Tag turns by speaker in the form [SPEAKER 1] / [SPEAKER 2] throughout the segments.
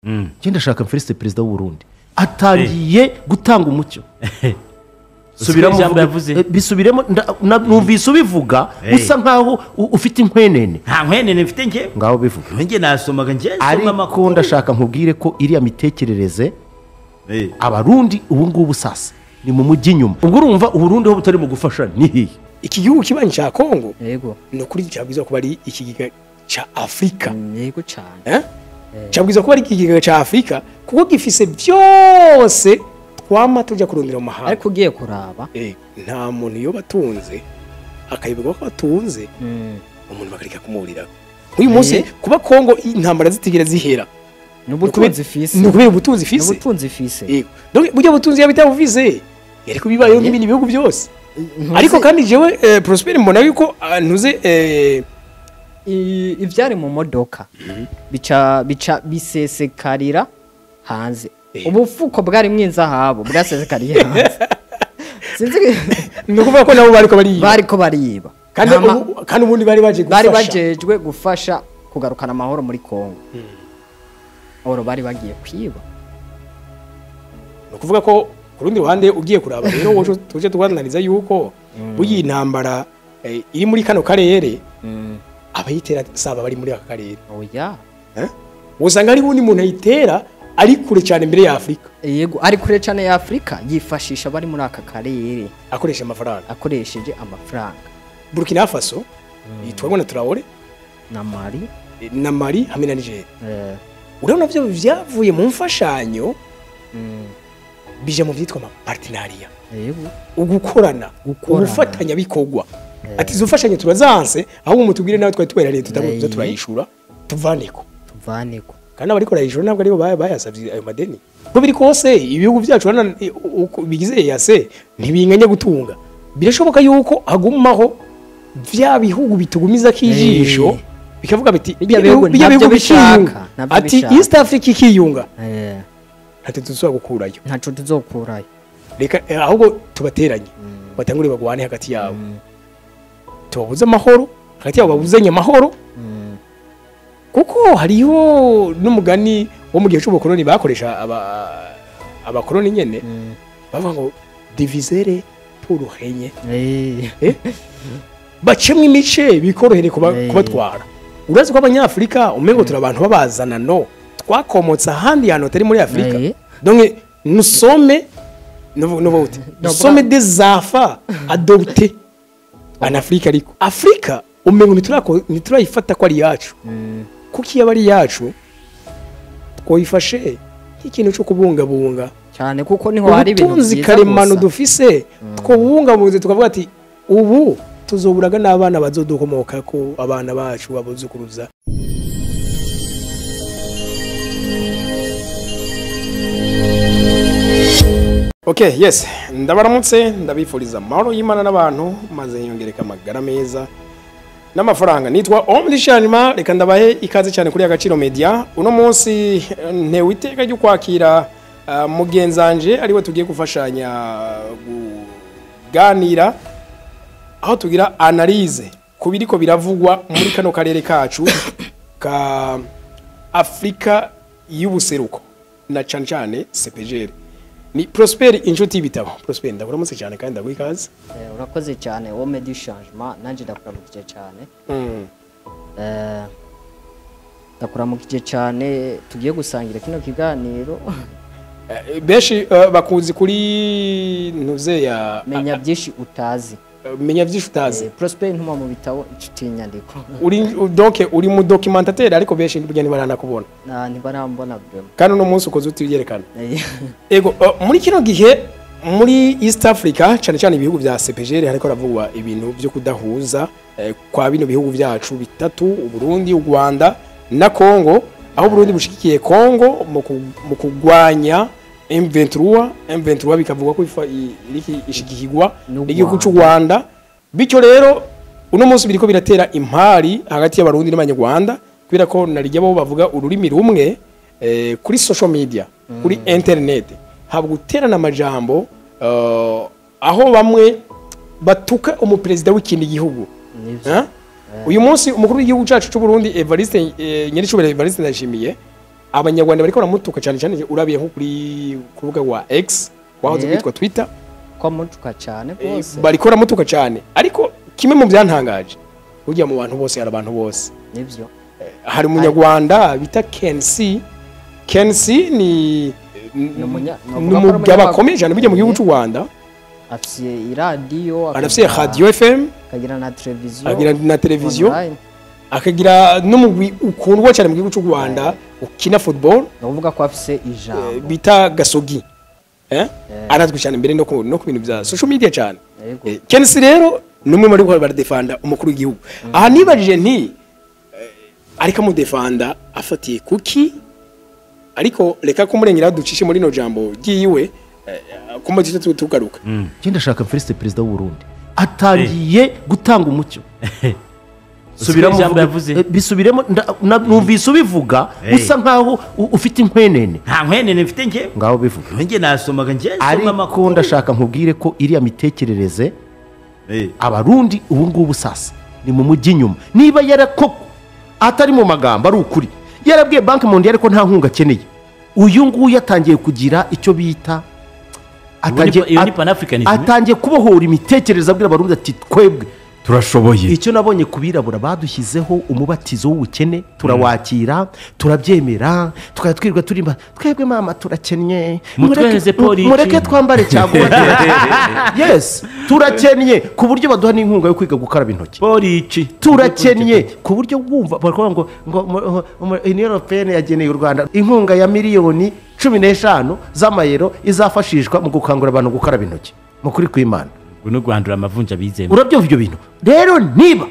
[SPEAKER 1] Njye ndashaka mferiste perezida w'u Burundi atangiye gutanga umucyo. Subiramo, bisubiremo, numvise ubivuga usa nkaho ufite inkwenene.
[SPEAKER 2] Nta nkwenene mfite nge.
[SPEAKER 1] Ngaho bivuga.
[SPEAKER 2] Nge nasomaga nge soma
[SPEAKER 1] amakuru. Ariko ndashaka nkubwire ko iriya mitekerereze abarundi ubu ngubu sasa ni mu mujyi inyuma. Ubwo urumva uburundi ho butari mu gufasha ni hiye.
[SPEAKER 3] Iki gihugu kibanyi ca Kongo
[SPEAKER 4] yego
[SPEAKER 3] no kuri cyabwiza kuba ari ikigega ca Afrika.
[SPEAKER 4] Yego cyane.
[SPEAKER 3] Cyabwiza kuba ari ikigega ca Afrika kuko gifise byose twama tuja kurondera mu mahanga.
[SPEAKER 4] Ariko ugiye kuraba
[SPEAKER 3] nta muntu yo batunze akayoberwa ko batunze umuntu bakarika kumurira. Uyu munsi kuba Kongo intambara zitigera zihera
[SPEAKER 4] n'ubutunzi ifise,
[SPEAKER 3] n'ukubera ubutunzi ifise,
[SPEAKER 4] n'ubutunzi ifise.
[SPEAKER 3] Yego, donc burya butunzi yabitavufise yari kubibayeho nk'ibindi bihugu byose. Ariko kandi jewe Prosper mbona yuko ntuze
[SPEAKER 4] ivyari mu modoka bica bica bisesekarira hanze. Ubufuko bwari mwinzahabo bwasesekariye hanze. Sinzi
[SPEAKER 3] nukuvuga ko nabo bariko bariba,
[SPEAKER 4] bariko bariba.
[SPEAKER 3] Kandi ubundi bari baje gufasha,
[SPEAKER 4] bari bajejwe gufasha kugarukana amahoro muri Kongo. Oro bari bagiye kwiba.
[SPEAKER 3] Nukuvuga ko kurundi ruhande ugiye kuraba rero woje tuje tugananiza yuko buyi intambara iri muri kano karere abayitera saba bari muri aka karere.
[SPEAKER 4] Oya.
[SPEAKER 3] Usanga ari undi muntu ayitera ari kure cyane imbere ya Afrika.
[SPEAKER 4] Yego, ari kure cyane ya Afrika yifashisha bari muri aka karere
[SPEAKER 3] akoresha amafaranga,
[SPEAKER 4] akoresheje amafaranga.
[SPEAKER 3] Burkina Faso yitwa na Traore
[SPEAKER 4] na Mali,
[SPEAKER 3] na Mali hamwe na Niger. Urabona byo byavuye mu mfashanyo bije mu byitwa ama partenariat.
[SPEAKER 4] Yego,
[SPEAKER 3] ugukorana, ugufatanya bikogwa. Ati izo mfashanyo turazanse ahubwo mutubwire nawe twari tubereye tutabuze turayishura tuvaneko.
[SPEAKER 4] Tuvaneko.
[SPEAKER 3] Kandi abariko barayishura ntabwo aribo bayasavye ayo madeni. Ko biri kose ibihugu byacu bigize EAC ntibinganya gutunga. Birashoboka yuko hagumaho vya bihugu bitugumiza kijisho bikavuga biti
[SPEAKER 4] bijya bihugu bishaka
[SPEAKER 3] ati East Africa ikiyunga. Ntacyo tuzosubira gukurayo.
[SPEAKER 4] Ntacyo tuzokurayo.
[SPEAKER 3] Reka ahubwo tubateranye batangure bagwane hagati yabo. Tubabuze amahoro hagati yabo, babuzanye amahoro. Kuko hariho n'umugani wo mu gihe cy'ubukoloni bakoresha abakoloni nyene bavuga ngo divisere pour régner. Bacemwe imice bikorohere kubatwara. Urazi ko abanyafrika umengo turi abantu babazana no twakomotse ahandi hantu atari muri Afrika. Donc nous sommes nous sommes des enfants adoptés en Afrique. Ariko Afrika umengo ntiturayifata ko ari yacu. Kuko iyo ari yacu twoyifashe nk'ikintu cyo kubungabunga
[SPEAKER 4] cyane, kuko niho hari ibintu
[SPEAKER 3] byiza karemano dufise twobungabunze tukavuga ati ubu tuzoburaga n'abana bazodukomoka ko abana bacu babuzukuruza. Okay, yes, ndabaramutse ndabifuriza amahoro y'Imana n'abantu maze yongereka amagara meza n'amafaranga. Nitwa Omri Shanima, reka ndabahe ikaze cyane kuri Agaciro Media. Uno munsi ntewe iteka ryo kwakira mugenzanje ariwe tugiye gufashanya kuganira aho tugira analyse kubiriko biravugwa muri kano karere kacu ka Afrika y'ubuseruko na cyane cyane CPGL. Ni Prosper inshuti y'ibitabo. Prosper ndakuramutse cyane kandi ndaguha ikaze.
[SPEAKER 4] Urakoze cyane wo Medi Changement, nanje ndakuramukije cyane. Ndakuramukije cyane, tugiye gusangira kino kiganiro.
[SPEAKER 3] Benshi bakunzi kuri ntuze ya
[SPEAKER 4] menya byinshi utazi.
[SPEAKER 3] Menya byinshi utazi.
[SPEAKER 4] Prosper ntuma mu bitabo inshuti y'inyandiko.
[SPEAKER 3] Uri donc uri mu documentateur ariko benshi burya ntibaranakubona.
[SPEAKER 4] Na ntibarambona vraiment.
[SPEAKER 3] Kandi uno munsi ukoze utiyerekana. Ego muri kino gihe muri East Africa cyane cyane ibihugu bya CPGL hariko ravugwa ibintu byo kudahuza kwa bino bihugu byacu bitatu, Burundi, u Rwanda na Kongo, aho Burundi bushikiye Kongo mu kugwanya M23. M23 bikavugwa ko iriki ishigikirwa n'igihugu cy'u Rwanda. Bityo rero uno munsi biriko biratera impari hagati y'abarundi n'abanyarwanda kubera ko narijya bo bavuga ururimi rumwe kuri social media, kuri internet habwo guterana amajambo aho bamwe batuka umuperezida w'ikindi gihugu. Uyu munsi umukuru w'igihugu cyacu cy'u Burundi Evariste Nyiricubahiro Evariste Ndayishimiye Abanyarwanda bariko baramutuka cyane cyane, urabiye nko kuri ku rubuga rwa X wahoze witwa Twitter,
[SPEAKER 4] ko mutuka cyane rwose,
[SPEAKER 3] bariko baramutuka cyane. Ariko kimwe mu byantangaje, burya mu bantu bose hari abantu bose,
[SPEAKER 4] nivyo.
[SPEAKER 3] Hari umunyarwanda bita Kensi. Kensi ni umugabo akomeye cyane burya mu gihugu cy'u Rwanda,
[SPEAKER 4] afise iradiyo,
[SPEAKER 3] arafise radio FM,
[SPEAKER 4] akagira na televiziyo,
[SPEAKER 3] akagira na televiziyo, akagira n'umugwi ukundwa cyane mu gihugu cy'u Rwanda ukina football,
[SPEAKER 4] novuga ko afise ijambo
[SPEAKER 3] bita Gasogi. Arazwi cyane mbere no ku bintu bya social media cyane. Kensi rero numwe muri bo baradefanda umukuru w'igihugu. Aha nibajije nti ariko amudefanda afatiye kuki? Ariko reka kumurengera ducishe muri no jambo giyiwe kuma tito tugaruka.
[SPEAKER 1] Njye ndashaka Felix perezida w'u Burundi atangiye gutanga umucyo. Subiramo, bisubiremo, numvise ubivuga usa nkaho ufite inkwenene.
[SPEAKER 2] Nta nkwenene mfite nge,
[SPEAKER 1] ngaho bivuga.
[SPEAKER 2] Nge nasomaga nge soma amakuru.
[SPEAKER 1] Ariko ndashaka nkubwire ko iriya mitekerereze Abarundi ubu ngubu sasa ni mu mujyi inyuma. Niba yarakoko atari mu magambo ari ukuri, yarabwiye Banki Mondiale ko nta nkunga akeneye, uyu nguyu yatangiye kugira icyo bita atangiye kubohora imitekerereze, abwira Abarundi ati twebwe
[SPEAKER 5] turashoboye.
[SPEAKER 1] Icyo nabonye kubirabura badushyizeho umubatizo w'ubukene, turawakira, turabyemera, tukajya twirwa turimba twebwe mama turakennye, mureke twambare cyangwa yes turakennye, ku buryo baduha n'inkunga yo kwiga gukaraba intoki. Turakennye ku buryo wumva baravuga ngo ngo Union Européenne yageneye u Rwanda inkunga ya miliyoni 15 z'amayero izafashishwa mu gukangurira abantu gukaraba intoki mu kuri kw'Imana
[SPEAKER 2] no guhandura amavunja bizemo.
[SPEAKER 1] Urabyumva ibyo bintu rero? Niba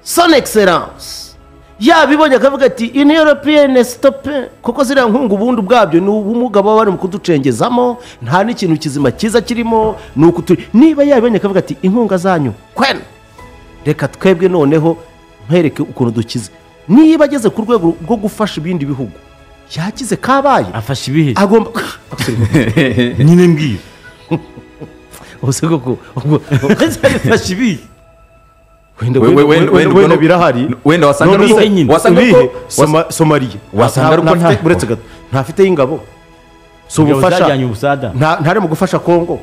[SPEAKER 1] son excellence yabibonye akavuga ati Union Européenne stop, kuko ziriya nkunga ubundi ubwabyo ni ubumuga baba bari mu kuducengezamo, nta n'ikintu kizima cyiza kirimo, ni ukuturi. Niba yabibonye akavuga ati inkunga zanyu kwena, reka twebwe noneho nkwereke ukuntu dukize. Niba ageze ku rwego rwo gufasha ibindi bihugu, yakize kabaye
[SPEAKER 2] afasha ibihe
[SPEAKER 1] agomba
[SPEAKER 2] nyine mbwira
[SPEAKER 1] ubuse koko
[SPEAKER 2] afasha ibihe
[SPEAKER 1] wenda birahari,
[SPEAKER 5] wenda wasanga
[SPEAKER 1] wasanga Somalia
[SPEAKER 5] wasanga ariko nta
[SPEAKER 1] uretse gato ntafite y'ingabo, so ubufasha ntare mu gufasha Kongo,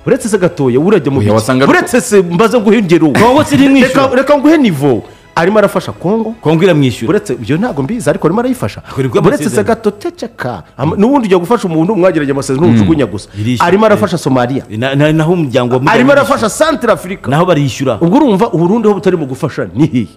[SPEAKER 1] uretse se gatoya urajya mu uretse se mbaze nguhe ingero
[SPEAKER 2] Kongo siri mwishyura,
[SPEAKER 1] reka nguhe niveau arimo arafasha Kongo,
[SPEAKER 2] Kongo iramwishyura,
[SPEAKER 1] uretse ibyo ntago mbizi ariko arimo arayifasha, uretse se gato teceka n'ubundi ujya gufasha umuntu mwagiranye amasezerano n'ujugunya gusa, arimo arafasha Somalia
[SPEAKER 2] naho umuryango
[SPEAKER 1] arimo arafasha Central Africa
[SPEAKER 2] naho barishyura.
[SPEAKER 1] Ubwo urumva Uburundi ho butari mu gufasha ni hehe?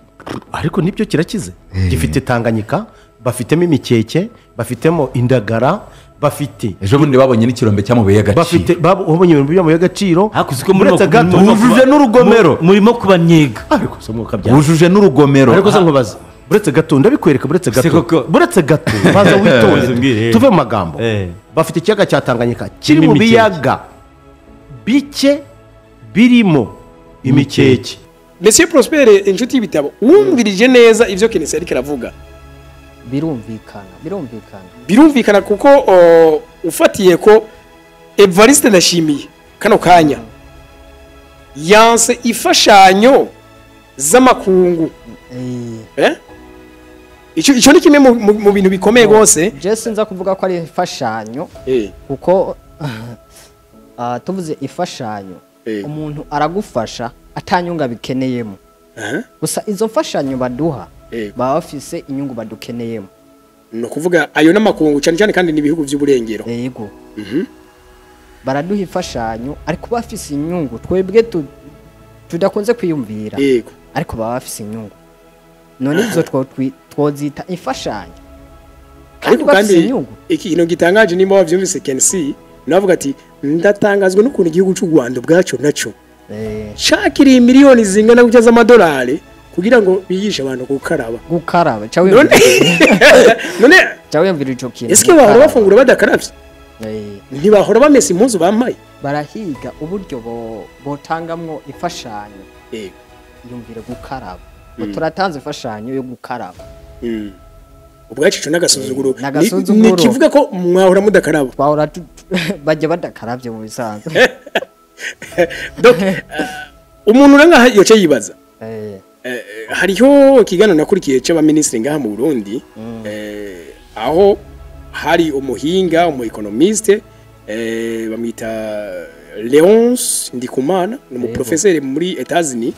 [SPEAKER 1] Ariko nibyo kirakize, gifite Tanganyika, bafitemo imikeke, bafitemo indagara, bafite
[SPEAKER 5] ejo bundi babonye n'ikirombe cy'amabuye y'agaciro,
[SPEAKER 1] bafite babonye ibintu by'amabuye y'agaciro,
[SPEAKER 2] uretse gato
[SPEAKER 5] wujuje n'urugomero,
[SPEAKER 2] murimo kubanyega,
[SPEAKER 1] ariko se mwuka bya
[SPEAKER 5] wujuje n'urugomero,
[SPEAKER 1] ariko se nkubaza uretse gato ndabikwereka, uretse gato uretse gato baza witonde tuve mu magambo. Bafite ikiyaga cya Tanganyika kiri mu biyaga bike birimo imikeke.
[SPEAKER 3] Monsieur Prosper inshuti y'ibitabo, wumvirije neza ivyo Kenesi ariko aravuga.
[SPEAKER 4] Birumvikana
[SPEAKER 3] kuko ufatiye ko Evariste Ndashimiye kano kanya yanse ifashanyo z'amakungu. Icyo ni kimwe mu bintu bikomeye gose.
[SPEAKER 4] Je sinza kuvuga ko ari ifashanyo kuko tuvuze ifashanyo umuntu aragufasha atanyunga bikeneyemo. Gusa izo mfashanyo baduha baba bafise inyungu badukeneyemo.
[SPEAKER 3] No kuvuga ayo n'amakungu cyane cyane kandi nibihugu by'uburengero.
[SPEAKER 4] Yego. Baraduha ifashanyo ariko bafise inyungu twebwe tudakunze kwiyumvira.
[SPEAKER 3] Yego.
[SPEAKER 4] Ariko baba bafise inyungu. None izo twozita ifashanyo.
[SPEAKER 3] Ariko kandi ikintu gitangaje nimba wavyumvise Kensi navuga ati ndatangazwe n'ukuntu igihugu cy'u Rwanda ubwaco naco shakiriye miliyoni zingana gutya z'amadolari kugira ngo bigishe abantu gukaraba.
[SPEAKER 4] Gukaraba
[SPEAKER 3] none
[SPEAKER 4] cawiyumvira ico kintu.
[SPEAKER 3] Eske bahora bafungura badakaravye? Ntibahora bamesa impuzu bambaye?
[SPEAKER 4] Barahiga uburyo botangamwo ifashanyo.
[SPEAKER 3] Yego.
[SPEAKER 4] Yumvire gukaraba. Turatanze ifashanyo yo gukaraba.
[SPEAKER 3] Ubwacu ico n'agasuzuguro. Ni kivuga ko mwahora mudakaraba.
[SPEAKER 4] Twahora bajya badakaravye mu bisanzwe.
[SPEAKER 3] Donc umuntu uranga yoce yibaza. Hariho ikiganiro nakurikiye c'aba ministre ngaha mu Burundi, aho Hari umuhinga, umu économiste, bamwita Leonce Ndikumana, ni umu professeur muri Etats-Unis,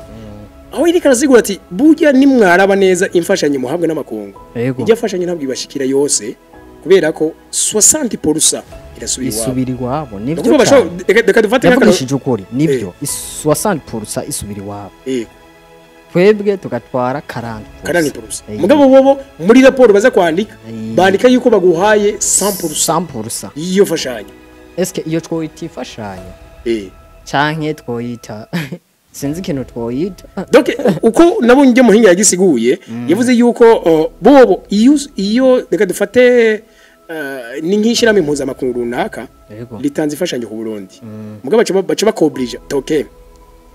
[SPEAKER 3] aho iriko arasigura ati burya nimwaraba neza imfashanyo muhabwa n'amakungu, ijya fashanyo ntabwo ibashikira yose, kubera ko 60% irasubira iwabo.
[SPEAKER 4] Isubira iwabo, nivyo.
[SPEAKER 3] Nukuvuga
[SPEAKER 4] Cane.
[SPEAKER 3] reka dufate nk'akarorero.
[SPEAKER 4] Yavugishije ukuri, nivyo, 60% isubira iwabo, twebwe tugatwara 40%.
[SPEAKER 3] 40%. Mugabo bobo muri raporo baza kwandika, bandika yuko baguhaye 100%
[SPEAKER 4] 100%
[SPEAKER 3] y'iyo fashanyo.
[SPEAKER 4] Eske iyo twoyita imfashanyo canke twoyita, sinzi ikintu twoyita.
[SPEAKER 3] Donc uko nabonye ibyo muhinga yagisiguye, yavuze yuko bobo iyo reka dufate ni nk'ishyirahamwe impuzamakungu runaka ritanze imfashanyo ku Burundi, mugabo baca bakobrija toke,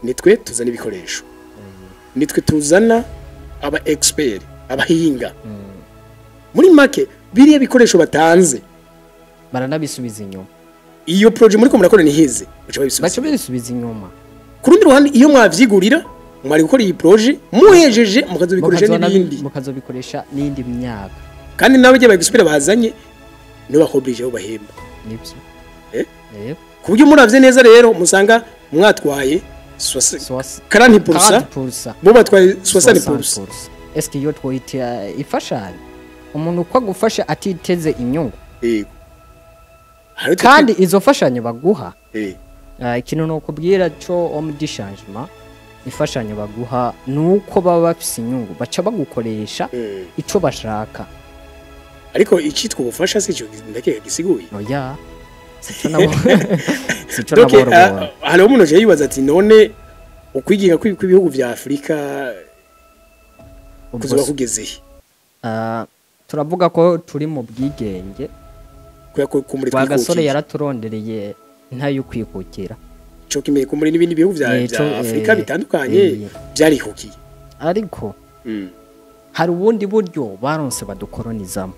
[SPEAKER 3] nitwe tuzana ibikoresho, nitwe tuzana aba expert, abahinga. Muri make biriya bikoresho batanze
[SPEAKER 4] baranabisubiza inyuma.
[SPEAKER 3] Iyo projet muri ko murakora ntihize, baca babisubiza.
[SPEAKER 4] Baca babisubiza inyuma.
[SPEAKER 3] Ku rundi ruhande, iyo mwavyigurira mwari gukora iyi projet, muhejeje mukazobikoresha n'ibindi.
[SPEAKER 4] Mukazobikoresha n'indi myaka.
[SPEAKER 3] Kandi nawe igihe bagusubira bazanye nibo bakobrije aho bahemba.
[SPEAKER 4] Nivyo.
[SPEAKER 3] Ku buryo muravye neza rero musanga mwatwaye 40%,
[SPEAKER 4] 40%,
[SPEAKER 3] bo batwaye 60%.
[SPEAKER 4] Eske iyo twoyita ifashanyo, umuntu uko agufasha atiteze inyungu?
[SPEAKER 3] Yego. Hari utwo
[SPEAKER 4] Kandi izo mfashanyo baguha, ikintu nokubwira co homme du changement, imfashanyo baguha nuko baba bafise inyungu, baca bagukoresha ico bashaka.
[SPEAKER 3] Ariko icitwa ubufasha si ico ndakeka gisiguye.
[SPEAKER 4] Oya, sico nabo, sico.
[SPEAKER 3] Donc
[SPEAKER 4] Nabo rubona.
[SPEAKER 3] Hariho umuntu aje yibaza ati none ukwigenga kw'ibihugu vya Afurika
[SPEAKER 4] Ubwo
[SPEAKER 3] kuzoba kugeze he?
[SPEAKER 4] Turavuga ko turi mu bwigenge.
[SPEAKER 3] Kubera ko kumuri
[SPEAKER 4] Rwagasore
[SPEAKER 3] twikukiye.
[SPEAKER 4] yaraturondereye ntayo kwikukira.
[SPEAKER 3] Co kimeye kumuri n'ibindi bihugu vya vya Afurika bitandukanye byarikukiye.
[SPEAKER 4] Ariko hari ubundi buryo baronse badukoronizamo,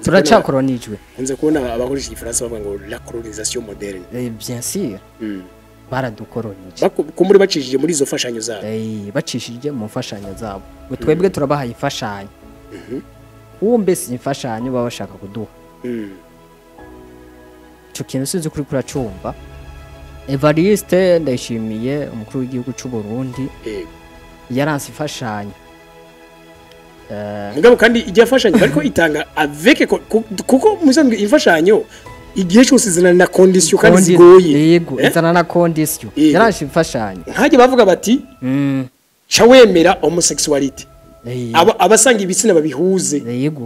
[SPEAKER 4] turacakoronijwe.
[SPEAKER 3] Nkunze kubona abakoresha igifaransa bavuga ngo la colonisation moderne.
[SPEAKER 4] Bien sûr. Baradukoronije.
[SPEAKER 3] Kumuri bacishije muri izo fashanyo zabo.
[SPEAKER 4] Bacishije mu mfashanyo zabo, ngo twebwe turabahaye imfashanyo, kumbe si imfashanyo baba bashaka kuduha. Ico kintu sinzi kuri kuracumva. Evariste Ndayishimiye, umukuru w'igihugu c'u Burundi, yaranse imfashanyo.
[SPEAKER 3] Mugabo kandi ijya fashanyo bariko itanga avec kuko musanzwe imfashanyo igihe cyose izana na condition kandi zigoye.
[SPEAKER 4] Yego, izana na condition. Yaranse imfashanyo.
[SPEAKER 3] Nkajya bavuga bati ca wemera homosexuality, abasanga ibitsina babihuze,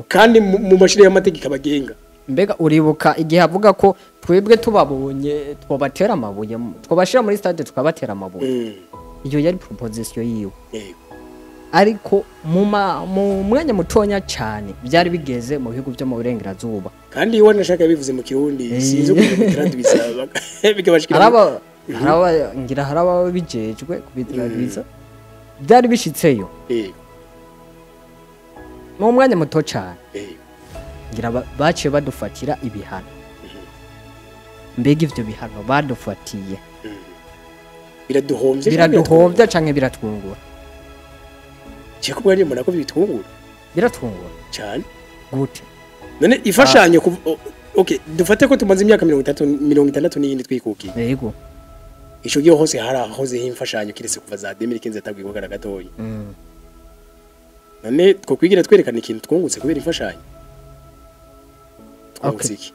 [SPEAKER 3] kandi mu mashuri y'amategeko abagenga.
[SPEAKER 4] Mbega uribuka igihe avuga ko twebwe tubabonye twobatera amabuye, twobashira muri stade tukabatera amabuye? Iyo yari proposition yiwe. Ariko mu mwanya mutonya cyane byari bigeze mu bihugu byo mu burengerazuba.
[SPEAKER 3] Kandi iyo wanashaka yabivuze mu Kirundi, sinzi uko bitradubisa bikabashikira.
[SPEAKER 4] Haraba ngira haraba bijejwe kubitradubisa, byari bishitseyo mu mwanya muto cyane. Ngira baciye badufatira ibihano. Mbega ivyo bihano badufatiye
[SPEAKER 3] biraduhombye?
[SPEAKER 4] Biraduhombya canke biratwungura?
[SPEAKER 3] Cyo kubwa mbona ko bitwungura.
[SPEAKER 4] Biratwungura.
[SPEAKER 3] Cyane.
[SPEAKER 4] Gute?
[SPEAKER 3] None ifashanyo okay, dufate ko tumaze imyaka 30, 60 n'iyindi twikukiye. Ico gihe hose hari ahoze imfashanyo, kiretse kuva za 2015 atabwiye ko gatoyi. None twokwigira twerekana ikintu twungutse kubera imfashanyo? Twungutse iki?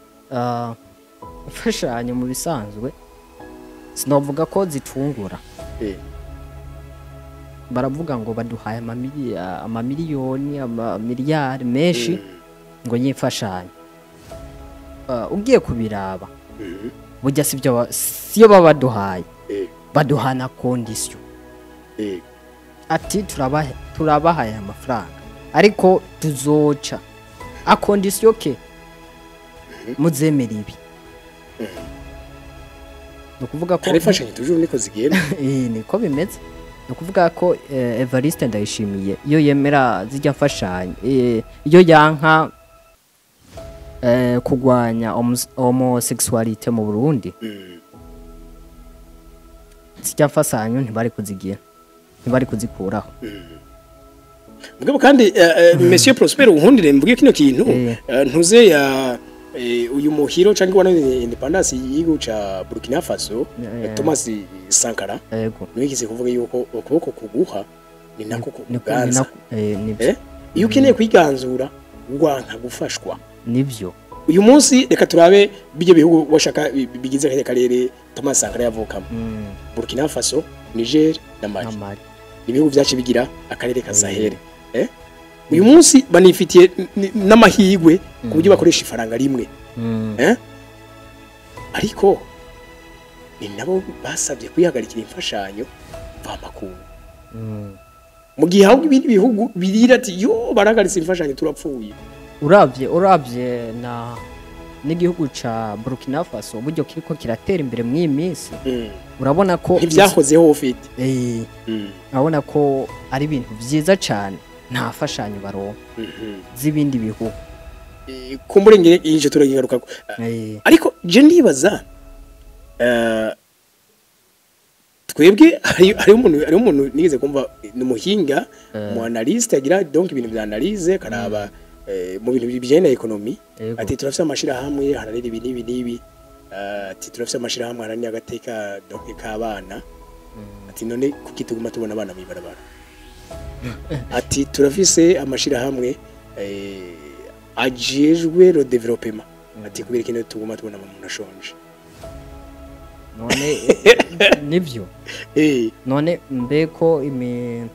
[SPEAKER 4] Imfashanyo mu bisanzwe sinovuga ko zitungura. Baravuga ngo baduhaye amamiliyoni, amamiliyari menshi ngo y'imfashanyo. Ugiye kubiraba, burya sibyo, siyo baba baduhaye. Baduhana condition. Ati turabahaye amafaranga, ariko tuzoca à condition que muzemera ibi. Ni ukuvuga ko
[SPEAKER 3] Hari imfashanyo toujours niko zigenda.
[SPEAKER 4] Niko bimeze. Ni ukuvuga ko Evariste Ndayishimiye iyo yemera zijya mfashanyo, iyo yanka kugwanya homosexualité mu Burundi, zijya mfashanyo ntibari kuzigira, ntibari kuzikuraho.
[SPEAKER 3] Mugabo kandi Monsieur Prosper, unkundire mvuge kino kintu, ntuze ya uyu muhiro canke wana indépendance y'igihugu ca Burkina Faso, Thomas Sankara, niwe kuvuga yuko ukuboko kuguha ni nako kuganza.
[SPEAKER 4] Nibyo.
[SPEAKER 3] Iyo ukeneye kwiganzura wanka gufashwa.
[SPEAKER 4] Nibyo.
[SPEAKER 3] Uyu munsi reka turabe bijye bihugu washaka bigize kajya karere Thomas Sankara yavukamo, Burkina Faso, Niger na Mali. Ibihugu byacu bigira akarere ka Sahel. Uyu munsi banifitiye n'amahirwe ku buryo bakoresha ifaranga rimwe. Ariko ni nabo basabye kwihagarikira imfashanyo mvamakungu. Mu gihe ahubwo ibindi bihugu birira ati yo barahagaritse imfashanyo turapfuye.
[SPEAKER 4] Uravye na n'igihugu ca Burkina Faso uburyo kiriko kiratera imbere mw'iyi minsi, urabona ko
[SPEAKER 3] ntibyahozeho ufite.
[SPEAKER 4] Urabona ko ari ibintu vyiza cane, nta fashanyo baronka z'ibindi bihugu.
[SPEAKER 3] Kumbure ngire inje turagigarukako. Ariko je ndibaza twebwe hari umuntu nigeze kumva ni umuhinga, mu analyste agira donc ibintu bya analyse karaba mu bintu bijyanye na economy, ati turafite amashirahamwe haranira ibi n'ibi n'ibi, ati turafite amashirahamwe haranira agateka donc k'abana, ati none kuki tuguma tubona abana mw'ibarabara, ati turafise amashirahamwe ajejwe le développement, ati kubera ikintu tuguma tubona umuntu ashonje.
[SPEAKER 4] None nivyo. None mbeko imi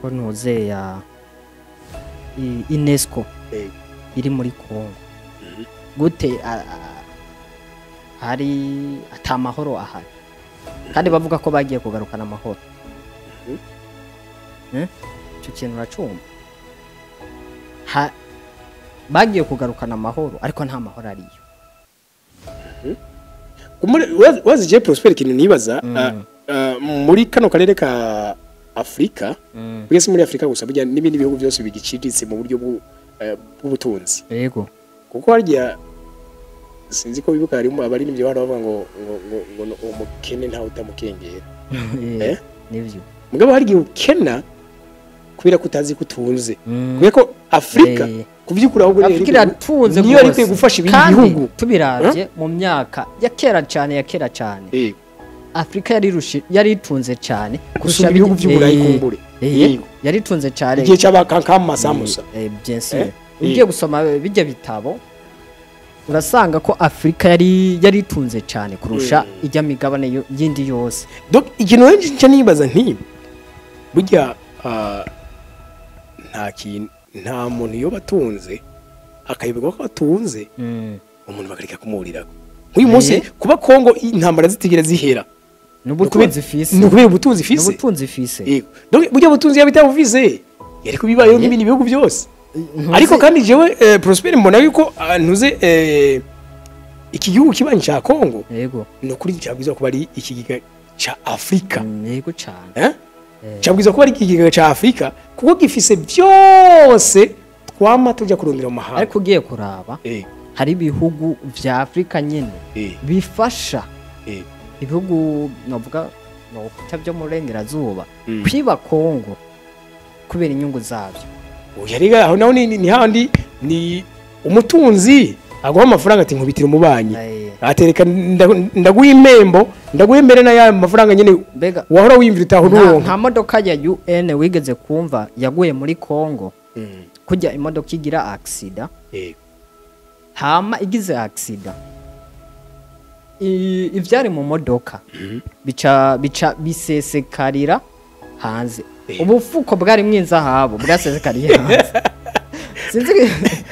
[SPEAKER 4] ko ntuze ya UNESCO iri muri Kongo gute hari atamahoro ahari kandi bavuga ko bagiye kugarukana amahoro. Ico kintu uracumva, bagiye kugarukana amahoro ariko nta mahoro ariyo.
[SPEAKER 3] Wazi je Prosper ikintu nibaza, muri kano karere ka Afrika, bwese muri Afrika gusa burya n'ibindi bihugu byose bigiciriritse mu buryo bw'ubutunzi.
[SPEAKER 4] Yego.
[SPEAKER 3] Kuko harya sinzi ko bibuka harimo abaririmbyi bavuga ngo ngo ngo umukene nta utamukengera.
[SPEAKER 4] Nivyo.
[SPEAKER 3] Mugabo hari igihe ukena kubera ko utazi kutunze. Kubera ko Afrika kuvyukura ahubwo
[SPEAKER 4] Afrika iratunze
[SPEAKER 3] niyo ari gufasha ibindi bihugu.
[SPEAKER 4] Tubiravye mu myaka ya kera cyane ya kera cyane. Afrika yari itunze cyane
[SPEAKER 3] kurusha ibihugu by'Uburayi kumbure.
[SPEAKER 4] Yari itunze cyane
[SPEAKER 3] igihe cy'abakankama samusa.
[SPEAKER 4] Bien sûr. Ugiye gusoma bijya bitabo urasanga ko Afrika yari itunze cyane kurusha ijya migabane yindi yose.
[SPEAKER 3] Donc ikintu nje nibaza nti burya nta kintu, nta muntu yo batunze akayoberwa ko batunze, umuntu bakareka kumurirako. Nk'uyu munsi kuba Kongo intambara zitigera zihera
[SPEAKER 4] n'ubutunzi ifise,
[SPEAKER 3] n'ukubera ubutunzi ifise,
[SPEAKER 4] n'ubutunzi ifise.
[SPEAKER 3] Yego. Donc burya butunzi yabitabufise yari kubibayeho nk'ibindi bihugu byose. Ariko kandi jewe Prosper mbona yuko ntuze iki gihugu kibanyi ca Kongo,
[SPEAKER 4] yego,
[SPEAKER 3] no kuri cyabwiza kuba ari ikigiga ca Afrika.
[SPEAKER 4] Yego cyane.
[SPEAKER 3] Cyabwiza kuba ari ikigiga ca Afrika kuko gifise byose twama tujya kurondera mu mahanga.
[SPEAKER 4] Ariko ugiye kuraba hari ibihugu vya Afrika nyene bifasha ibihugu navuga no byo mu burengerazuba kwiba Kongo kubera inyungu zabyo.
[SPEAKER 3] Oya aho naho ni handi ni umutunzi aguha amafaranga ati nkubitira umubanyi, atereka ndaguha impembo, ndaguha imbere na ya mafaranga nyene wahora wiyumvira utahuronka.
[SPEAKER 4] Nta modoka ya UN wigeze kumva yaguye muri Kongo kujya imodoka igira accident, hama igize accident ivyari mu modoka bica bisesekarira hanze. Ubufuko bwari mwinzahabu bwasesekariye hanze. Sinzi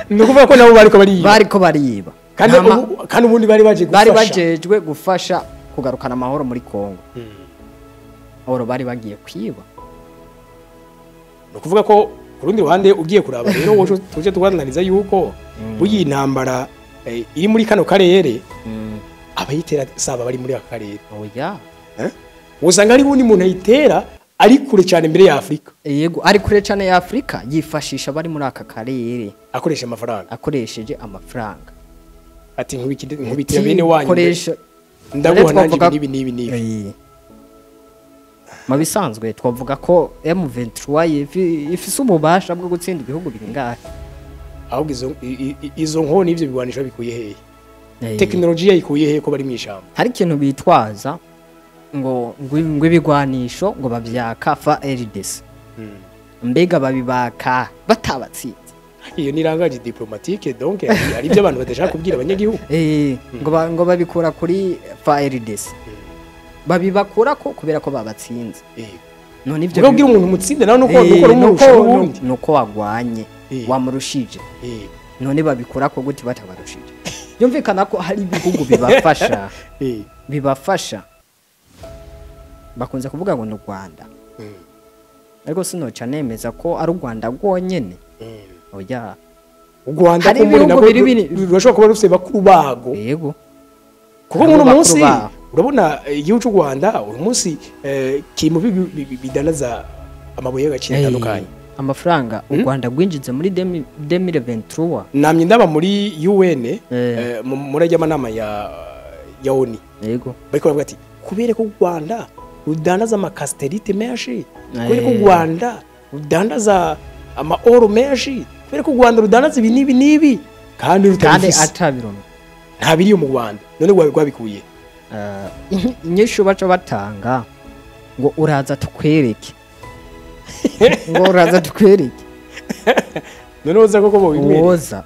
[SPEAKER 3] nukuvuga ko nabo bariko
[SPEAKER 4] bariba.
[SPEAKER 3] Kandi ubundi bari baje gufasha,
[SPEAKER 4] bari bajejwe gufasha kugarukana amahoro muri Kongo. Oro bari bagiye kwiba.
[SPEAKER 3] Nukuvuga ko kurundi ruhande ugiye kuraba rero woje tuje tuganiriza yuko buyi intambara iri muri kano karere abayitera saba bari muri aka karere.
[SPEAKER 4] Oya.
[SPEAKER 3] Usanga ari wundi muntu ayitera ari kure cyane mbere ya Afrika.
[SPEAKER 4] Yego, ari kure cyane ya Afrika, yifashisha bari muri aka karere
[SPEAKER 3] akoresha amafaranga,
[SPEAKER 4] akoresheje amafaranga.
[SPEAKER 3] Ati nkubitira bene wanyu ndaguha nanjye nibi nibi nibi.
[SPEAKER 4] Mu bisanzwe twavuga ko M23 ifise ububasha bwo gutsinda ibihugu bingahe.
[SPEAKER 3] Ahubwo izo nkoni ivyo bigwanisho bikuye hehe? Teknolojiya ikuye hehe ko bari mw'ishamba?
[SPEAKER 4] Hari ikintu bitwaza ngo ibigwanisho ngo bavyaka FARDC. Mbega babibaka batabatsinze.
[SPEAKER 3] Iyo ni langage diplomatique, donc ari ibyo abantu badashaka kubwira abanyagihugu.
[SPEAKER 4] Ngo babikura kuri FARDC. Babibakura ko kubera ko babatsinze. None ivyo
[SPEAKER 3] ubwira umuntu mutsinde nawe nuko nuko
[SPEAKER 4] nuko wagwanye wamurushije. None babikura ko gute batabarushije? Yumvikana ko hari ibihugu bibafasha. Bibafasha. Bakunze kuvuga ngo ni Rwanda. Ariko sinoca nemeza ko ari u Rwanda rwonyene. Oya.
[SPEAKER 3] U Rwanda rurashobora kuba rufise bakuru bago.
[SPEAKER 4] Yego.
[SPEAKER 3] Kuko muri munsi urabona igihugu cy'u Rwanda uyu munsi kiri mu bidanaza amabuye y'agaciro atandukanye.
[SPEAKER 4] Amafaranga u Rwanda rwinjize muri 2023.
[SPEAKER 3] Namye ndaba muri UN muri ajya ya ONU.
[SPEAKER 4] Yego.
[SPEAKER 3] Bariko bavuga ati kubera ko u Rwanda rudandaza amakasterite menshi, kubera ko u Rwanda rudandaza ama oro menshi, kubera ko u Rwanda rudandaza ibi n'ibi n'ibi kandi rutabifise.
[SPEAKER 4] Kandi atabironka.
[SPEAKER 3] Nta biri mu Rwanda. None rwabikuye.
[SPEAKER 4] Inyishu baca batanga ngo uraza tukwereke. Ngo uraza tukwereke.
[SPEAKER 3] None woza koko bobimwereka?
[SPEAKER 4] Woza.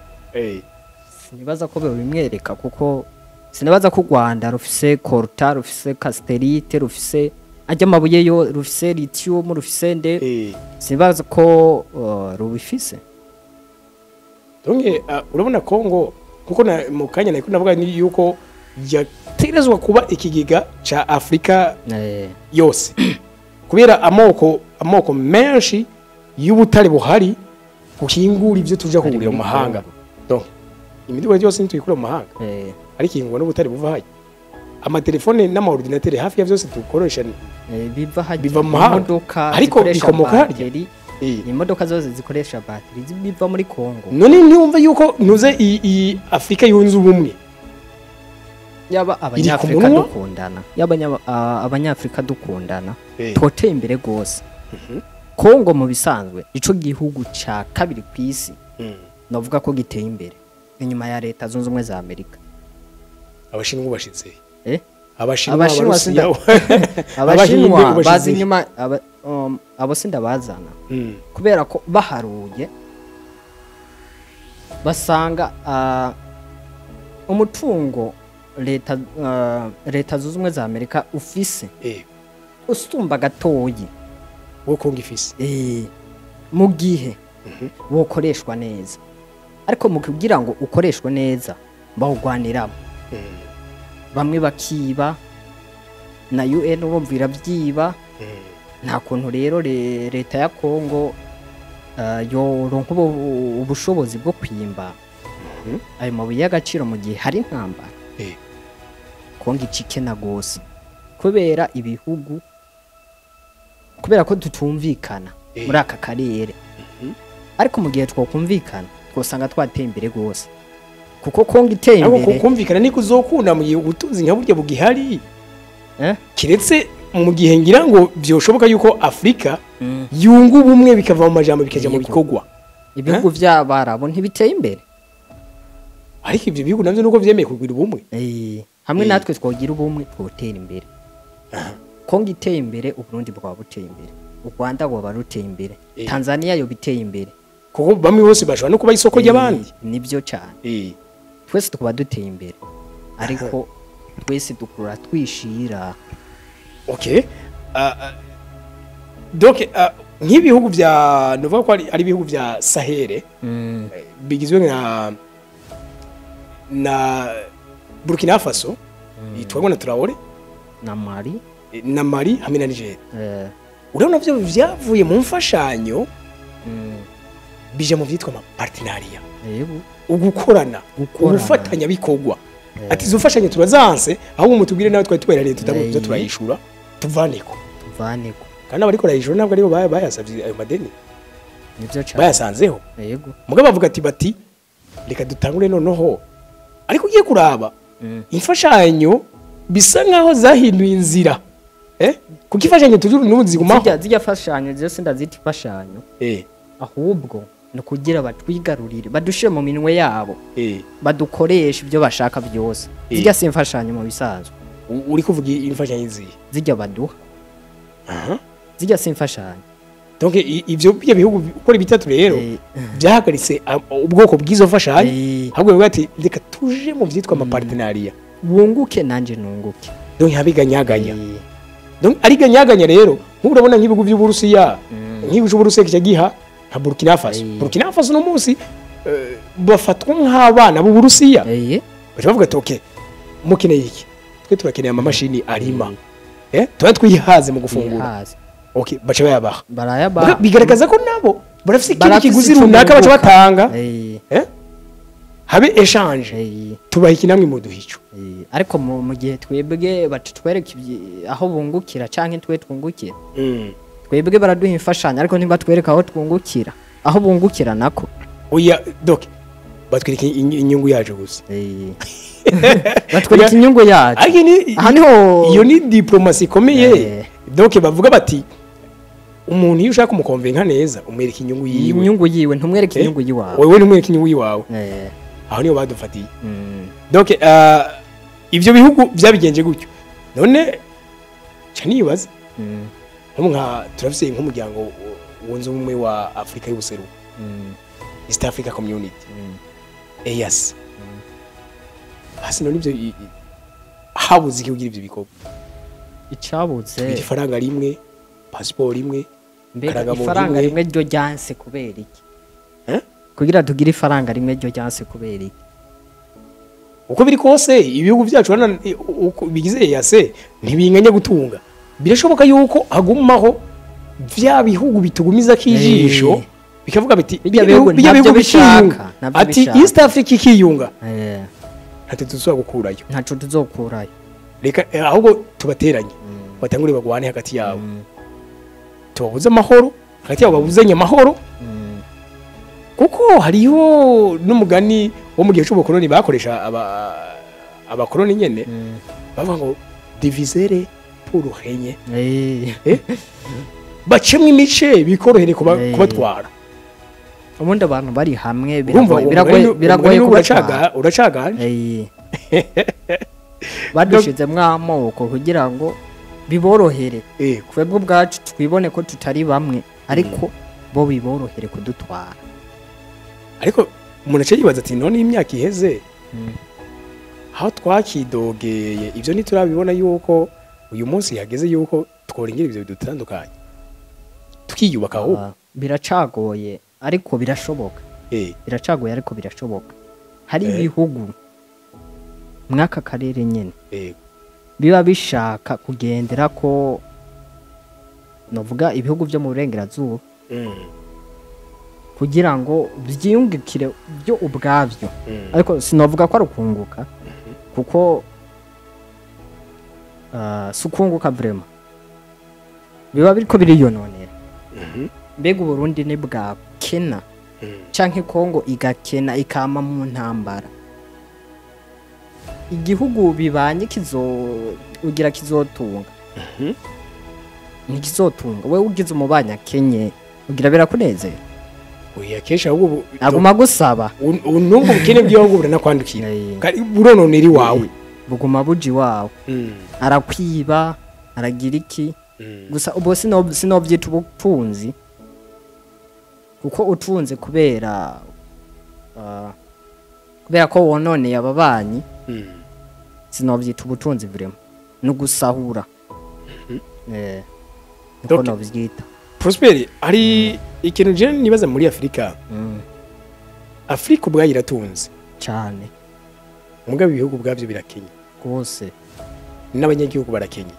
[SPEAKER 4] Sinibaza ko bobimwereka kuko sinibaza ko u Rwanda rufise coltan, rufise casterite, rufise ajya amabuye yo, rufise lithium, rufise nde. Sinibaza ko rubifise.
[SPEAKER 3] Donc urabona Kongo kuko na mu kanya nako navuga ni yuko yategerezwa kuba ikigega ca Afrika yose. Kubera amoko menshi y'ubutare buhari guhingura ivyo tuja kugurira mu mahanga. Donc imiduga yose ntituyikura mu mahanga. Ariko ingwa n'ubutare buva hayi. Amatelefone n'amaordinateur hafi ya vyose dukoresha
[SPEAKER 4] biva hayi,
[SPEAKER 3] biva mu mahanga. Ariko bikomoka harya.
[SPEAKER 4] Imodoka zose zikoresha bateri biva muri Kongo.
[SPEAKER 3] None ntiwumva yuko ntuze iyi Afrika yunze ubumwe.
[SPEAKER 4] Yaba abanyafrika dukundana, yaba abanyafrika dukundana, twoteye imbere gose. Kongo mu bisanzwe ico gihugu ca kabiri kwisi. Navuga ko giteye imbere inyuma ya Leta Zunze Ubumwe za Amerika.
[SPEAKER 3] Abashinwa bashitse.
[SPEAKER 4] Abashinwa Abashinwa bazi inyuma abo sindabazana. Kubera ko baharuye basanga umutungo Leta Zunze Ubumwe za Amerika ufise usumba gatoyi
[SPEAKER 3] wo Kongo ifise
[SPEAKER 4] mu gihe wokoreshwa neza. Ariko mu kugira ngo ukoreshwe neza bawugwaniramo. Bamwe bakiba na UN urumvira byiba. Nta kuntu rero leta ya Kongo yoronka ubushobozi bwo kwimba ayo mabuye y'agaciro mu gihe hari intambara. Kongo icikena gose kubera ibihugu, kubera ko tutumvikana muri aka karere. Ariko mu gihe twokumvikana twosanga twateye imbere gose. Kuko Kongo iteye imbere.
[SPEAKER 3] Ariko kumvikana niko uzokunda mu gihe ubutunzi nka burya bugihari. Kiretse mu gihe ngira ngo byoshoboka yuko Afrika yunga ubumwe bikava mu majambo bikaja mu bikorwa.
[SPEAKER 4] Ibihugu by'abarabu ntibiteye imbere.
[SPEAKER 3] Ariko ibyo bihugu navyo nuko vyemeye kugira ubumwe.
[SPEAKER 4] Hamwe natwe twogira ubumwe twotera imbere. Kongo iteye imbere, Uburundi bwaba buteye imbere, u Rwanda bwaba ruteye imbere, Tanzania yo biteye imbere.
[SPEAKER 3] Kuko bamwe bose bashobora no kuba isoko ry'abandi.
[SPEAKER 4] Nibyo cyane. Twese tukuba duteye imbere. Ariko twese dukura twishira.
[SPEAKER 3] Okay. Donc nk'ibihugu bya novuga ko ari ibihugu bya Sahel bigizwe na Burkina Faso itwagwa na Traoré
[SPEAKER 4] na Mali
[SPEAKER 3] hamwe na Niger. Urabona byo byavuye mu mfashanyo bija mu vyitwa ama partenariat.
[SPEAKER 4] Yego.
[SPEAKER 3] Ugukorana, ugufatanya bikorwa. Ati izo mfashanyo turazanse ahubwo mutubwire nawe twari tubereye tutabuze turayishura tuvaneko. Kandi abariko barayishura ntabwo aribo bayasavye ayo madeni.
[SPEAKER 4] Nivyo cyane.
[SPEAKER 3] Bayasanzeho.
[SPEAKER 4] Yego.
[SPEAKER 3] Mugabo bavuga ati bati reka dutangure noneho. Ariko ugiye kuraba imfashanyo bisa nkaho zahinduye inzira. Kuko imfashanyo tujuru n'ubu zigumaho.
[SPEAKER 4] Zijya fashanyo zose ndazita imfashanyo, ahubwo ni ukugira batwigarurire, badushire mu minwe yabo, badukoreshe ibyo bashaka byose. Zijya si imfashanyo mu bisanzwe.
[SPEAKER 3] Uri kuvuga imfashanyo izihe?
[SPEAKER 4] Zijya baduha. Zijya si imfashanyo.
[SPEAKER 3] Donc ivyo bya bihugu ukora bitatu rero byahagaritse ubwoko bw'izo mfashanyo, ahubwo bivuga ati reka tuje mu vyitwa ama partenariat,
[SPEAKER 4] wunguke nanje nunguke.
[SPEAKER 3] Donc habiganyaganya. Donc ariganyaganya rero nk'ubu urabona nk'ibihugu by'Uburusiya, nk'igihugu cy'Uburusiya kijya giha nka Burkina Faso. Burkina Faso no munsi bafatwa nk'abana b'Uburusiya. Baca bavuga ati okay, mukeneye iki? Twe turakeneye amamashini arima. Tuba twihaze mu gufungura. Okay, baca bayabaha.
[SPEAKER 4] Barayabaha.
[SPEAKER 3] Bigaragaza ko nabo barafise ikindi kiguzi runaka baca batanga. Habe échange. Tubaha iki namwe muduha ico.
[SPEAKER 4] Ariko mu gihe twebwe batwereka aho bungukira canke twe twungukira. Twebwe baraduha imfashanyo ariko ntibatwereka aho twungukira, aho bungukira nako.
[SPEAKER 3] Oya, donc batwereka inyungu yacu gusa.
[SPEAKER 4] Batwereka inyungu yacu. Aha niho
[SPEAKER 3] iyo ni diplomasi ikomeye. Donc bavuga bati umuntu iyo ushaka kumukonvenka neza umwereka inyungu yiwe.
[SPEAKER 4] Inyungu yiwe, ntumwereke inyungu yiwawe.
[SPEAKER 3] Wewe ntumwereke inyungu yiwawe. Aho niho badufatiye. Donc ivyo bihugu byabigenje gutyo. None ca nibaza nka turafise nk'umuryango wunze ubumwe wa Afrika y'ubuseruko, East Africa Community, EAC. Hasi none ivyo habuze iki kugira ivyo bikorwa?
[SPEAKER 4] Icabuze
[SPEAKER 3] ifaranga rimwe, passport imwe,
[SPEAKER 4] ifaranga rimwe ryo ryanse kubera iki? Kugira tugire ifaranga rimwe ryo ryanse kubera iki?
[SPEAKER 3] Uko biri kose ibihugu byacu uko bigize EAC ntibinganya gutunga. Birashoboka yuko hagumaho vya bihugu bitugumiza kijisho bikavuga biti
[SPEAKER 4] bijya bihugu bishaka
[SPEAKER 3] ati East Africa ikiyunga, ntacyo tuzosubira gukurayo,
[SPEAKER 4] ntaco tuzokurayo,
[SPEAKER 3] reka ahubwo tubateranye batangure bagwane hagati yabo, tubabuze amahoro hagati yabo, babuzanye amahoro. Kuko hariho n'umugani wo mu gihe cy'ubukoloni bakoresha abakoloni nyene bavuga ngo divisere pour régner, bacemwe imice bikorohere kubatwara.
[SPEAKER 4] Ubundi abantu bari hamwe biragoye kubatwara.
[SPEAKER 3] Uracaganje
[SPEAKER 4] badushizemwo amoko kugira ngo biborohere, twebwe ubwacu twibone ko tutari bamwe, ariko bo biborohere kudutwara.
[SPEAKER 3] Ariko umuntu aca yibaza ati none imyaka iheze aho twakidogeye ivyo ntiturabibona yuko uyu munsi yageze yuko tworengera ivyo bidutandukanye tukiyubaka aho?
[SPEAKER 4] Biracagoye ariko birashoboka. Biracagoye ariko birashoboka. Hari ibihugu mwaka karere nyene biba bishaka kugendera ko novuga ibihugu byo mu burengerazuba kugira ngo byiyungikire byo ubwabyo, ariko sinovuga ko ari ukunguka kuko sukunguka vraiment biba biriko biriyononera. Mbega Uburundi ni bwakena canke Kongo igakena ikama mu ntambara, igihugu bibanye ugira kizotunga ntikizotunga. Wewe ugize umubanya kenye ugira birakunezera?
[SPEAKER 3] Oya, kesha ahubwo
[SPEAKER 4] aguma gusaba
[SPEAKER 3] unubwo bukene bw'igihugu buranakwandukira burononera iwawe,
[SPEAKER 4] buguma buji wawe, arakwiba aragira iki. Gusa ubwo sinobyita ubutunzi kuko utunze kubera kubera ko wononeye ababanyi, sinobyita ubutunzi vraiment, no gusahura. Niko nobyita.
[SPEAKER 3] Prosper, hari ikintu je nibaza muri Afrika. Afrika ubwayo iratunze
[SPEAKER 4] cyane,
[SPEAKER 3] mugabe ibihugu bwabyo birakenya
[SPEAKER 4] rwose,
[SPEAKER 3] n'abanyagihugu barakenya,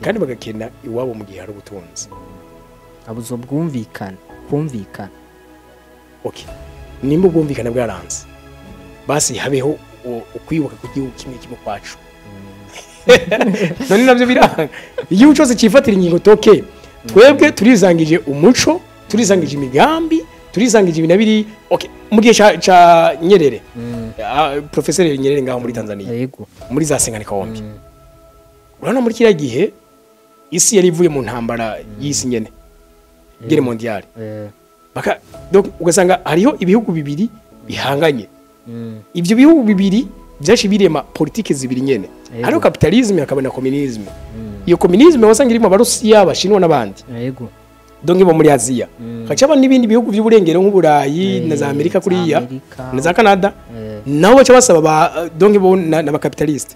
[SPEAKER 3] kandi bagakena iwabo mu gihe hari ubutunzi.
[SPEAKER 4] Abuzo bwumvikana, kumvikana.
[SPEAKER 3] Okay, nimba ubwumvikana bwaranze basi habeho ukwibuka ku gihugu kimwe kimwe kwacu. None navyo biranga igihugu cyose cifatira ingingo toke twebwe turizangije umuco, turizangije imigambi, turizangije ibintu biri okay. Mu gihe ca Nyerere, Professeur Nyerere ngaho muri Tanzania,
[SPEAKER 4] yego,
[SPEAKER 3] muri za Senganika wombi, urabona muri kiriya gihe Isi yari ivuye mu ntambara y'isi nyene, guerre mondiale. Baka donc ugasanga hariho ibihugu bibiri bihanganye. Ibyo bihugu bibiri byashi birema politike zibiri nyene. Hariho capitalisme hakaba na communisme. Iyo communisme wasanga irimo Abarusiya, Abashinwa n'abandi. Donc bo muri Aziya. Hacaba n'ibindi bihugu by'uburengero nk'Uburayi na za Amerika kuriya na za Canada. Nabo baca basaba ba donc bo na capitaliste.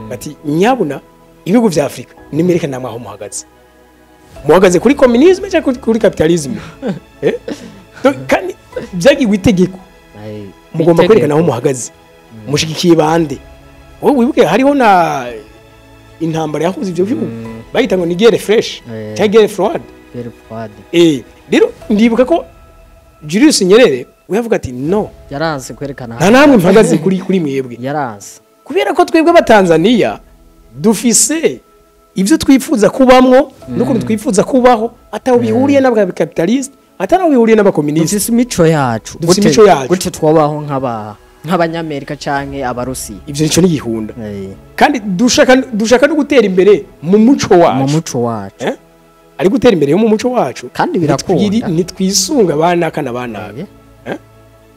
[SPEAKER 3] Bati nyabuna ibihugu vya Afrika nimereka namwe aho muhagaze. Muhagaze kuri communisme cyangwa kuri capitalisme? Donc kandi byagirwa itegeko. Mugomba kwerekana aho muhagaze. Mushigikiye bande. Wowe wibuke hariho na intambara yahuze ivyo bihugu. Bayita ngo ni guerre fraîche cyangwa guerre froide.
[SPEAKER 4] Guerre froide.
[SPEAKER 3] Rero ndibuka ko Julius Nyerere we yavuga ati no.
[SPEAKER 4] Yaranse kwerekana.
[SPEAKER 3] Nta namwe mpagaze kuri mwebwe.
[SPEAKER 4] Yaranse.
[SPEAKER 3] Kubera ko twebwe abatanzania dufise ivyo twifuza kubamwo n'ukuntu twifuza kubaho ataho bihuriye n'aba capitaliste, atanaho bihuriye n'abakomuniste.
[SPEAKER 4] Dufise imico yacu.
[SPEAKER 3] Dufise imico yacu.
[SPEAKER 4] Gute twabaho nk'abanyamerika canke Abarusiya.
[SPEAKER 3] Ivyo nico n'igihunda. Kandi dushaka no gutera imbere mu muco wacu.
[SPEAKER 4] Mu muco wacu.
[SPEAKER 3] Ari gutera imbere mu muco wacu.
[SPEAKER 4] Kandi birakunda.
[SPEAKER 3] Nitwisunga abana kana abana.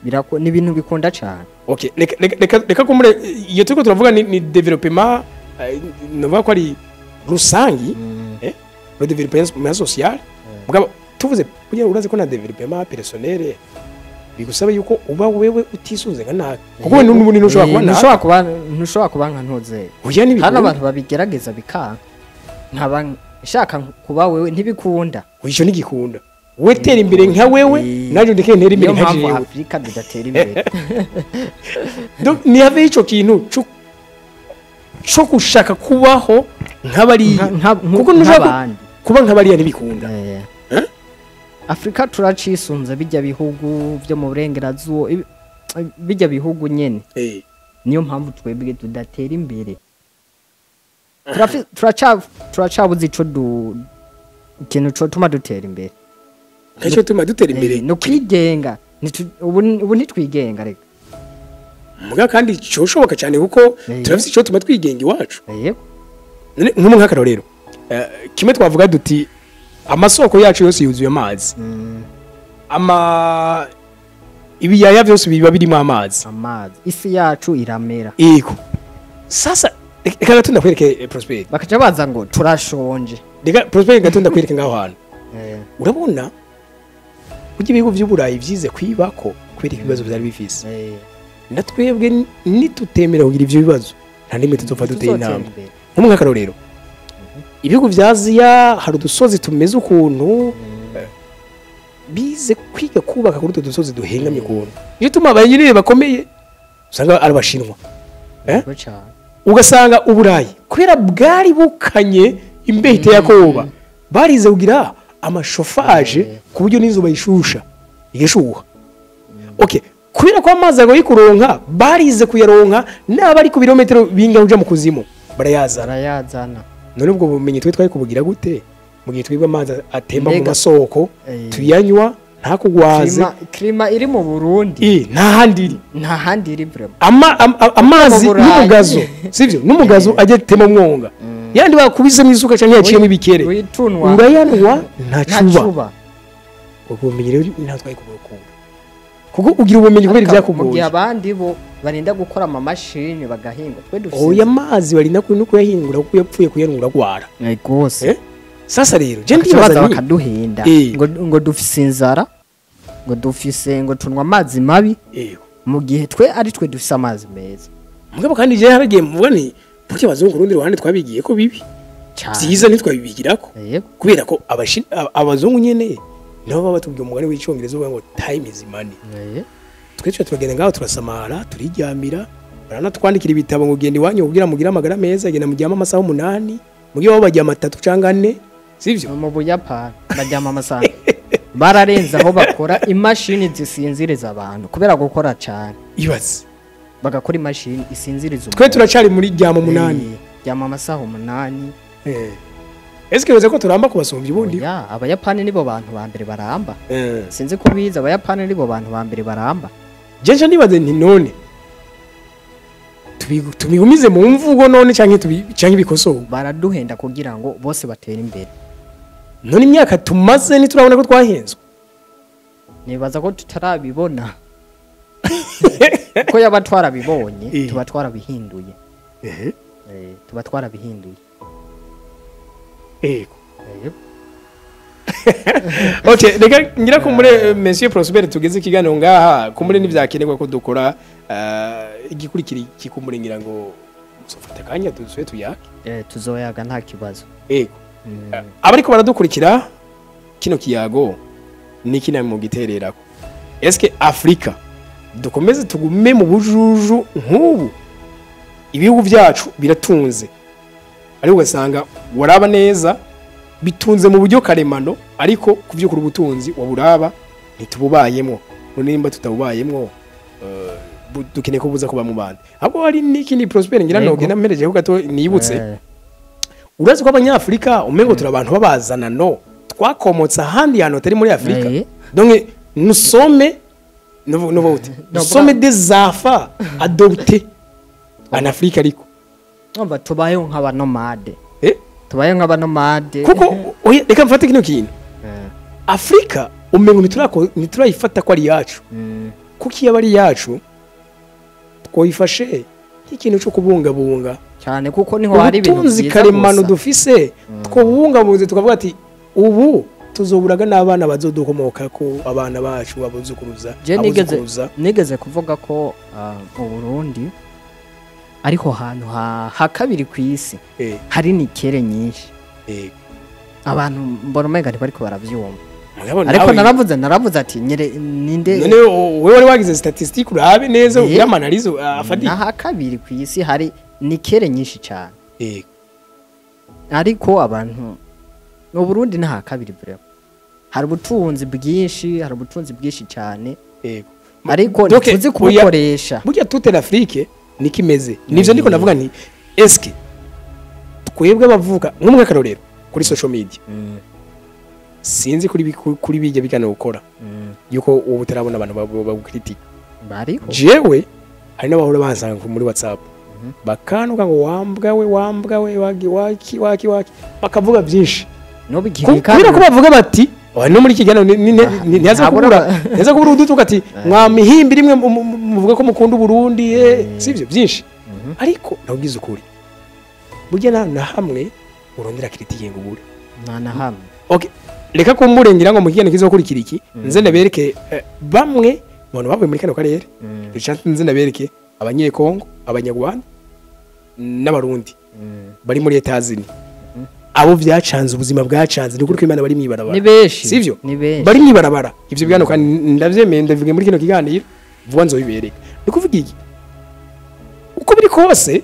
[SPEAKER 4] Birako ni ibintu bikunda cyane.
[SPEAKER 3] Okay, reka kumure iyo turiko turavuga ni développement novuga ko ari rusangi, le développement social. Mugabo tuvuze kugira uraze ko na développement personnel bigusaba yuko uba wewe utisunze nka naka. Kuko n'ubundi ntushobora kuba naka.
[SPEAKER 4] Ntushobora kuba nka ntuze.
[SPEAKER 3] Oya nibikunda.
[SPEAKER 4] Hano abantu babigerageza bikanka. Nkaba nshaka kuba wewe ntibikunda.
[SPEAKER 3] Oya nigikunda. We tera imbere nka wewe naje ndeke ntera imbere nka jewe.
[SPEAKER 4] Afrika bidatera imbere.
[SPEAKER 3] Donc ni have ico kintu cyo gushaka kubaho nk'abari kuko ntushaka kuba nk'abari ntibikunda.
[SPEAKER 4] Afrika turacisunze bijya bihugu byo mu burengerazuba bijya bihugu nyene. Niyo mpamvu twebwe tudatera imbere. Turacabuze ico ikintu cyo tuma dutera imbere.
[SPEAKER 3] Icyo tuma dutera imbere
[SPEAKER 4] no kwigenga. Ubu ntitwigenga reka.
[SPEAKER 3] Muga kandi cyoshoboka cyane kuko turafise icyo tuma twigenga iwacu.
[SPEAKER 4] Yego.
[SPEAKER 3] Nk'umu nk'akarorero. Kimwe twavuga duti amasoko yacu yose yuzuye amazi. Ama ibiyaya byose biba birimo amazi.
[SPEAKER 4] Amazi. Isi yacu iramera.
[SPEAKER 3] Yego. Sasa reka gato ndakwereke Prosper.
[SPEAKER 4] Bakaca baza ngo turashonje.
[SPEAKER 3] Reka Prosper gato ndakwereke ngaho hantu. Urabona kuko ibihugu by'Uburayi byize kwibako kubera ibibazo byari bifise. Na twebwe nitutemera kugira ivyo bibazo nta nimwe tuzopfa duteye intambwe. Nk'umwe nk'akarorero. Ibihugu vya Aziya hari udusozi tumeze ukuntu bize kwiga kubaka kuri utwo dusozi duhengamye ukuntu. Niyo tuma abanyirire bakomeye usanga ari Abashinwa. Ugasanga Uburayi kubera bwari bukanye imbeho iteye akoba barize kugira amashofaje ku buryo n'izuba yishusha igishuha. Okay, kubera ko amazi agoye kuronka barize kuyaronka naba ari ku birometero binga uja mu kuzimu barayazana. None ubwo bumenyi twe twari kubugira gute mu gihe twibwa amazi atemba mu masoko tuyanywa nta kugwaze.
[SPEAKER 4] Klima iri mu Burundi
[SPEAKER 3] nta handi iri.
[SPEAKER 4] Nta handi iri vraiment.
[SPEAKER 3] Amazi n'umugazo sivyo n'umugazo ajye tema mwonga. Yandi bakubise mu isuka cyangwa yaciyemo ibikere. Urayanwa ntacuba. Ubwo bumenyi rero nta twari kubukura. Kuko ugira ubumenyi kubera ibyakugoye.
[SPEAKER 4] Mu gihe abandi bo barinda gukora ama mashini bagahinga twe dufise.
[SPEAKER 3] Oya amazi barinda no kuyahingura kuko yapfuye kuyanura gwara.
[SPEAKER 4] Gose.
[SPEAKER 3] Sasa rero je ndibaza
[SPEAKER 4] bakaduhinda ngo dufise inzara, ngo dufise ngo tunwa amazi mabi. Mu gihe twe ari twe dufise amazi meza.
[SPEAKER 3] Mugabo kandi je haragiye mvuga nti burya abazungu rundi ruhande twabigiye ko bibi. Byiza ntitwabibigirako. Kubera ko abazungu nyene nabo baba batubwiye umugani w'icyongereza uvuga ngo time is money. Twe turagenda ngaho turasamara turiryamira baranatwandikira ibitabo ngo genda iwanyu kugira mugire amagara meza genda muryama amasaha 8 mugiye babo baryama 3 cyangwa 4 sivyo.
[SPEAKER 4] Mu Buyapani baryama amasaha bararenze aho bakora imashini zisinziriza abantu kubera gukora cyane.
[SPEAKER 3] Ibaze
[SPEAKER 4] bagakora imashini isinziriza umuntu.
[SPEAKER 3] Twe turacari muri ryama 8
[SPEAKER 4] ryama amasaha 8.
[SPEAKER 3] Eske weze ko turamba kubasumbya ubundi?
[SPEAKER 4] Ya, Abayapani nibo bantu ba mbere baramba. Sinzi ko biza Abayapani nibo bantu ba mbere baramba.
[SPEAKER 3] Jeje nibaze nti none Tubigumize mu mvugo none canke canke bikosowe?
[SPEAKER 4] Baraduhenda kugira ngo bose batere imbere.
[SPEAKER 3] None imyaka tumaze ntiturabona ko twahenzwe?
[SPEAKER 4] Nibaza ko tutarabibona, kuko yaba twarabibonye tuba twarabihinduye. Tuba twarabihinduye.
[SPEAKER 3] Ego. Okay, reka ngira kumure Monsieur Prosper tugeze ikiganiro ngaha, kumure nivyakenerwa ko dukora igikurikira kikumure, ngira ngo muzofata akanya dusuye tuyake.
[SPEAKER 4] Tuzoyaga nta kibazo.
[SPEAKER 3] Ego. Abariko baradukurikira kino kiyago niki namwe mu gitererako? Eske Afrika dukomeze tugume mu bujuju nk'ubu? Ibihugu byacu biratunze, ariko ugasanga waraba neza bitunze mu buryo karemano, ariko kuvyukura ubutunzi waburaba ntitububayemwo. None nimba tutabubayemwo, dukeneye ko buza kuba mu bandi. Ahubwo hari n'ikindi, Prosper, ngira nogenda mperejeho gato nibutse. Urazi ko abanyafrika umengo turi abantu babazana, no twakomotse ahandi hantu atari muri Afrika. Donc nous sommes nous sommes des enfants adoptés en Afrique, ariko
[SPEAKER 4] Umva, tubayeho nk'abanomade. Tubayeho nk'abanomade.
[SPEAKER 3] Kuko oya, reka mfate kino kintu. Afrika umengo ntiturayifata ko ari yacu. Kuko iyo aba ari yacu twoyifashe nk'ikintu cyo kubungabunga
[SPEAKER 4] cyane, kuko niho hari ibintu
[SPEAKER 3] ubutunzi
[SPEAKER 4] byiza
[SPEAKER 3] karemano
[SPEAKER 4] gusa.
[SPEAKER 3] dufise. Twobungabunze tukavuga ati ubu tuzoburaga n'abana bazodukomoka ko, abana bacu, abuzukuruza,
[SPEAKER 4] Je nigeze
[SPEAKER 3] abuzukuruza.
[SPEAKER 4] nigeze kuvuga ko mu Burundi ariho hantu ha kabiri ku isi hari nickel nyinshi. Abantu mbona umenga ntibariko baravyumva.
[SPEAKER 3] Mugabo
[SPEAKER 4] Ariko
[SPEAKER 3] nawe-
[SPEAKER 4] naravuze ati nyere ninde
[SPEAKER 3] None wowe wari wagize statistique urabe neza, ugire ama analyse afatika?
[SPEAKER 4] Naha kabiri ku isi hari nickel nyinshi cyane. Ariko abantu mu Burundi nta kabiri vraiment. Hari ubutunzi bwinshi, hari ubutunzi bwinshi cyane. Ariko
[SPEAKER 3] Donc,
[SPEAKER 4] ntituzi kubukoresha.
[SPEAKER 3] Burya toute l'Afrique niko imeze. Nivyo ndiko ndavuga nti eske twebwe abavuka nk'umwe, akarorero kuri social media, sinzi kuri bijya bigana gukora yuko ubu utarabona abantu bagukritika.
[SPEAKER 4] Bariho.
[SPEAKER 3] Jewe hari n'abahora bansanga muri WhatsApp bakanuka ngo wambwa we, wambwa we, waki waki waki waki, bakavuga byinshi.
[SPEAKER 4] N'ubu igihe
[SPEAKER 3] Kubera ko bavuga bati "Oya, no muri kiganiro ntiyaza
[SPEAKER 4] ntabura
[SPEAKER 3] kubura, ntiyaza kubura udutuka ati mwamihimbi rimwe muvuga ko mukunda Uburundi, sivyo byinshi." Ariko nawugize ukuri, burya na hamwe urondera critique ngo ubure.
[SPEAKER 4] Nta na hamwe.
[SPEAKER 3] Okay, reka kumurengera ngo mu kiganiro kizokurikira iki nze ndabereke bamwe mu bantu bavuye muri kano karere. Reka nze ndabereke Abanyekongo, Abanyarwanda n'Abarundi bari muri Etazini, abo byacanze ubuzima, bwacanze, ni ukuri ko Imana bari mwibarabara.
[SPEAKER 4] Ni benshi.
[SPEAKER 3] Sivyo?
[SPEAKER 4] Ni benshi.
[SPEAKER 3] Bari mwibarabara. Ivyo biganiro kandi ndavyemeye, ndavuge muri kino kiganiro vuba nzobibereka. Ni kuvuga iki? Uko biri kose,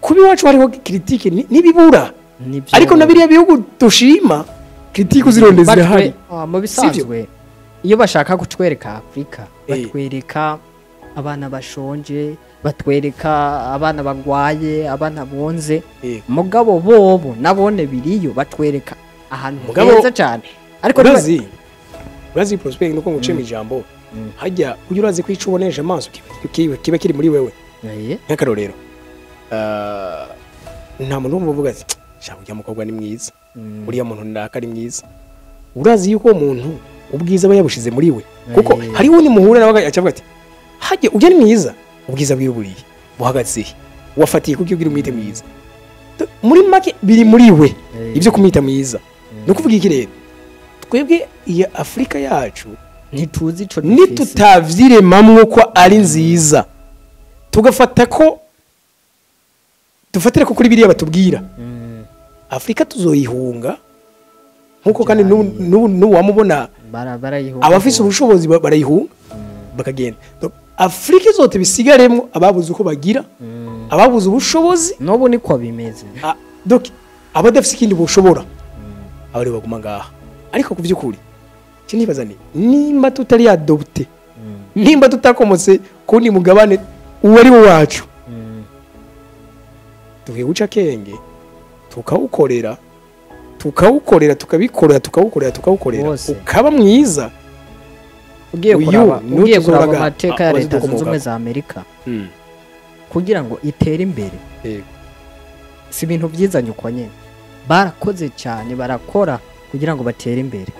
[SPEAKER 3] kuba iwacu hariho critique nibibura.
[SPEAKER 4] Nibyo.
[SPEAKER 3] Ariko na biriya bihugu dushima, critique uzironde zirahari.
[SPEAKER 4] Mu bisanzwe iyo bashaka kutwereka Afurika, batwereka abana bashonje, batwereka abana bagwaye, abana bonze. Mugabo bobo nabone biriyo, batwereka ahantu heza cyane, ariko
[SPEAKER 3] Urazi Prosper, nuko nguciye mu ijambo, hajya ujya urazi ko ico ubonesha amaso kiba kiri muri wewe. Nk'akarorero, nta muntu wumva uvuga ati shaka ujya mukobwa ni mwiza, uriya muntu naka ari mwiza. Urazi yuko uwo muntu ubwiza aba yabushize muri we, kuko hari wundi muhura nawe acavuga ati hajya ujya ni mwiza, ubwiza bwiwe buriye buhagaze he? Wafatiye kuko ubwira umwite mwiza? Muri make biri muri we ibyo kumwita mwiza. Ni ukuvuga iki rero? Twebwe iya Afurika yacu
[SPEAKER 4] ntituzi ico dufise.
[SPEAKER 3] Nitutavyiremamwo ko ari nziza, tugafata ko dufatire ko kuri biriya batubwira, Afurika tuzoyihunga. Nkuko kandi n'ubu wamubona
[SPEAKER 4] Barayihunga.
[SPEAKER 3] abafise ubushobozi barayihunga bakagenda. Donc, Afurika izote bisigaremwo ababuze uko bagira, ababuze ubushobozi.
[SPEAKER 4] N'ubu niko bimeze.
[SPEAKER 3] Donc abadafise ikindi boshobora abo aribo baguma ngaha. Ariko ku by'ukuri icyo nibaza ni nimba tutari adopté, nimba tutakomotse kundi mugabane uwo ari wo wacu, dukwiye guca akenge tukawukorera, tukawukorera, tukabikorera, tukawukorera, tukawukorera,
[SPEAKER 4] Wose.
[SPEAKER 3] ukaba mwiza.
[SPEAKER 4] Ugiye
[SPEAKER 3] Uyu
[SPEAKER 4] kuraba
[SPEAKER 3] niwo
[SPEAKER 4] ugiye kuraba
[SPEAKER 3] tuzoraga
[SPEAKER 4] amateka ya Leta Zunze
[SPEAKER 3] abazidukomokaho.
[SPEAKER 4] Ubumwe za Amerika. Kugira ngo itere imbere. Si ibintu byizanye uko nyene. Barakoze cyane, barakora kugira ngo batere imbere.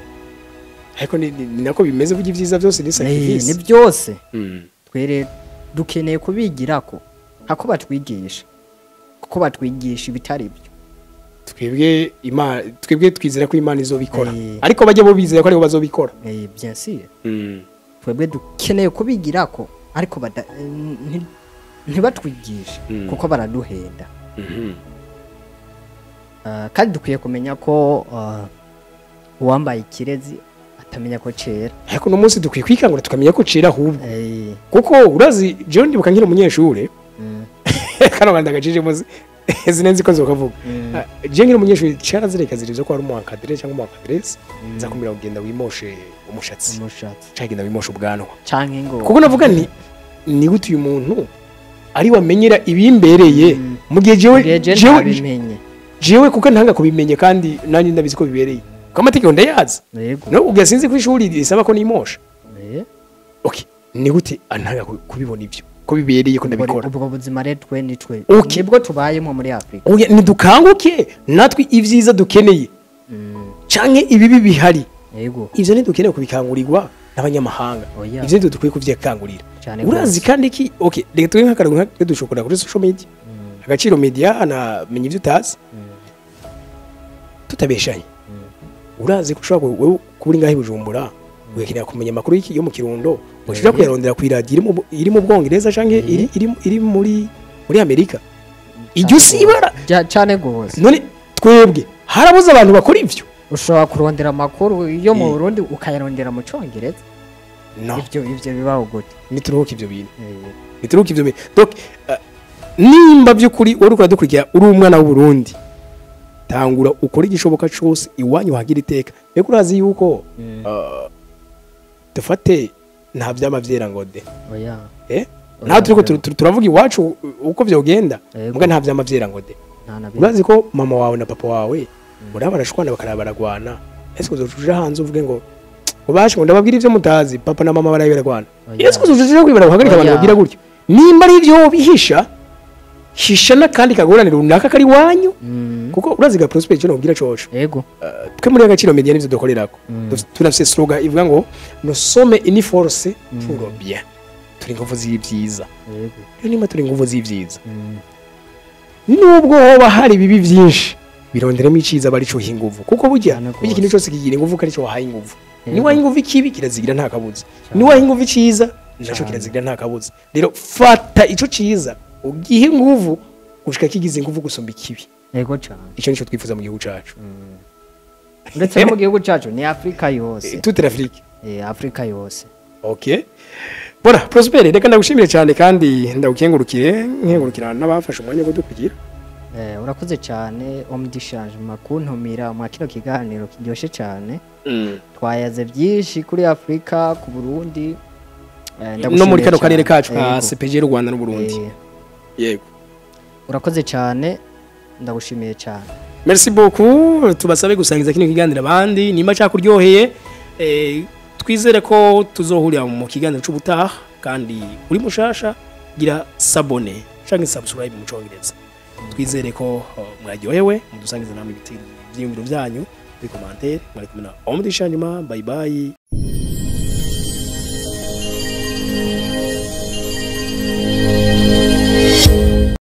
[SPEAKER 3] Ariko ni nako bimeze, burya ibyiza byose ni sacrifice.
[SPEAKER 4] Ni byose. Twere dukeneye kubigirako hako batwigisha, kuko batwigisha ibitari byo.
[SPEAKER 3] Twebwe Imana, twebwe twizera ko Imana izobikora, ariko bajye bo bizera ko aribo bazobikora.
[SPEAKER 4] Bien sûr. Twebwe dukeneye kubigirako, ariko ntibatwigisha kuko baraduhenda. Kandi dukwiye kumenya ko uwambaye ikirezi atamenya ko cera.
[SPEAKER 3] Ariko no munsi dukwiye kwikangura tukamenya ko cera ahubwo. Kuko urazi jewe ndibuka nkiri umunyeshure, kano ganda gacije muzi zinenzi ko zokavuga. Je nkiri umunyeshure carazireka zirizo ko ari umu encadré cyangwa umu encadresse, nza kumira kugenda wimoshe umushatsi. Cyangwa genda wimoshe ubwanwa.
[SPEAKER 4] Canke ngo.
[SPEAKER 3] Kuko navuga nti ni gute uyu muntu ari wamenyera ibimbereye mu gihe jewe kuko ntanga kubimenye kandi nanjye ndabizi ko bibereye. Ko amategeko ndayazi. No ugasinzi ku ishuri risaba ko nimosha. Okay, ni gute antanga kubibona ibyo ko bibereye ko ndabikora?
[SPEAKER 4] Ubwo buzima rero twe nitwe nibwo tubayemo muri Afrika.
[SPEAKER 3] Oya, nidukanguke natwe ivyiza dukeneye canke ibibi bihari.
[SPEAKER 4] Yego.
[SPEAKER 3] Ivyo ntidukeneye kubikangurirwa n'abanyamahanga. Ivyo nitwe dukwiye kuvyekangurira. Urazi kandi iki? Okay, reka twe nk'akarego twe dushokora kuri social media. Agaciro media anamenya ivyo utazi. Tutabeshanye. Urazi ko ushobora wewe kuba ngaho Bujumbura ugakenera kumenya amakuru yo mu Kirundo, ushobora kuyarondera ku iradiyo iri mu Bwongereza canke iri muri Amerika. Iryo sibara
[SPEAKER 4] cyane gose.
[SPEAKER 3] None twebwe harabuze abantu bakora ivyo.
[SPEAKER 4] Ushobora kurondera amakuru yo mu Burundi ukayarondera mu Congereza.
[SPEAKER 3] No.
[SPEAKER 4] Ivyo bibaho gute?
[SPEAKER 3] Nituruhuka ivyo bintu. Nituruhuka ivyo bintu. Donc nimba byukuri uri kuradukurikira uri umwana w'u Burundi, tangura ukora igishoboka cyose iwanyu hagira iteka. Reko urazi yuko dufate nta vyama vyera ngo de.
[SPEAKER 4] Oya.
[SPEAKER 3] Nta turiko turavuga iwacu uko vyogenda, muga nta vyama vyera ngo de. Urazi ko mama wawe na papa wawe murabarashwana bakarabaragwana. Ese kuzocuja hanze uvuge ngo ubashe ngo ndababwira ivyo mutazi, papa na mama barayiberagwana. Ese kuzocuja kwibara guhagarika abantu bagira gutyo. Nimba ari ivyo bihisha, hisha n'akandi kagoranira runaka kari wanyu. Kuko urazi ga Prosper cyo nobwira coco.
[SPEAKER 4] Yego.
[SPEAKER 3] Twe muri agaciro media nivyo dukorerako. Turafise slogan ivuga ngo nous sommes une force pour le bien. Turi inguvu z'ivyiza.
[SPEAKER 4] Yego.
[SPEAKER 3] Rero nimba turi inguvu z'ivyiza, nubwo hoba hari bibi vyinshi, bironderemo iciza bari cyo inguvu. Kuko burya ikintu cyose kigira inguvu kari cyo wahaye inguvu. Ni waha inguvu ikibi kirazigira nta kabuza. Ni waha inguvu iciza naco kirazigira nta kabuza. Rero fata ico ciza ugihe inguvu gushika kigize inguvu gusumba ikibi.
[SPEAKER 4] Yego cyane.
[SPEAKER 3] Ico nico twifuza mu gihugu cacu.
[SPEAKER 4] Ndetse no mu gihugu cacu ni Afrika yose.
[SPEAKER 3] Toute l'Afrique.
[SPEAKER 4] Afrika yose.
[SPEAKER 3] Okay. Bora Prosper, reka ndagushimire cyane kandi ndagukengurukire, nkengurukira n'abafashe umwanya wo kudukugira.
[SPEAKER 4] Urakoze cyane omdishanje kuntumira mu kino kiganiro kiryoshe cyane. Twayaze byinshi kuri Afrika, ku Burundi,
[SPEAKER 3] no muri kano karere kacu ka CPG Rwanda n'u Burundi. Yego.
[SPEAKER 4] Urakoze cyane, ndagushimiye cyane.
[SPEAKER 3] Merci beaucoup. Tubasabe gusangiza kino kiganiro abandi nimba cyakuryoheye. Twizere ko tuzohurira mu kiganiro c'ubutaha, kandi uri mushasha gira sabone canke subscribe mu Congereza. Twizere ko mwaryohewe, mudusangiza namwe ibyiyumviro byanyu muri commentaire. Mwari kumwe na Omdishanjuma. Bye bye.